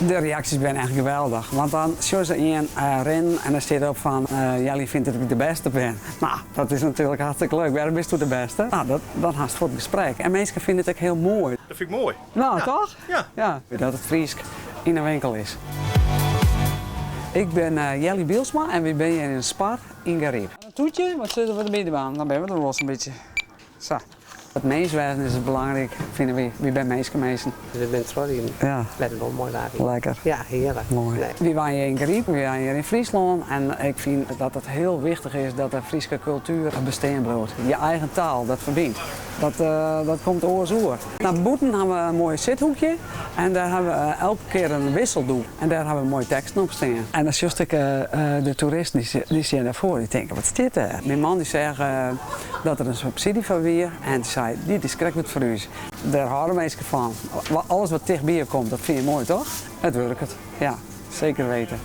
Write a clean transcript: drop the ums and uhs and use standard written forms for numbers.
De reaksjes binne echt geweldich, want dan sjogge se ien rinnen en dan stiet op fan Jellie fynt dat ik de bêste bin. No, dat is natuerlik hartstikke leuk. Wêrom bisto de bêste? No, dat, dan hast fuort gesprek. En minsken fine it ek hiel moai. Dat fyn ik moai. No, toch? Ja. Ja. Dat it Frysk yn de winkel is. Ik bin Jellie Bylsma en wy binne hjir yn Spar yn Garyp. In toetje, wat sizze we derby dwaan? Dan binne we der wol sa'n bytsje. Sa. It minskewêzen is it belangryk, fine wy. Wy binne minskeminsken. We binne trochriden. Ja. Let it wol moai waar wie. Lekker. Ja, hearlik. Moai. Nee. Wy wenje yn Garyp, wy wenje hjir yn Fryslân en ik fyn dat it hiel wichtich is dat de Fryske kultuer bestean bliuwt. Je eigen taal, dat ferbynt. Dat, dat komt oars oer. No, bûten hawwe we in moai sithoekje en dêr hawwe we elke kear in wisseldoek en dêr hawwe we moaie teksten op stean. En dan sjochst ek de toeristen, dy stean dêrfoar, dy tinke, wat stiet dêr? Myn man dy seach dat der in subsydzje foar wie en dy sei, dit is krekt wat foar ús. Dêr hâlde minsken fan. Alles wat tichtby je komt, dat fine je moai, toch? It wurket, ja, seker weten.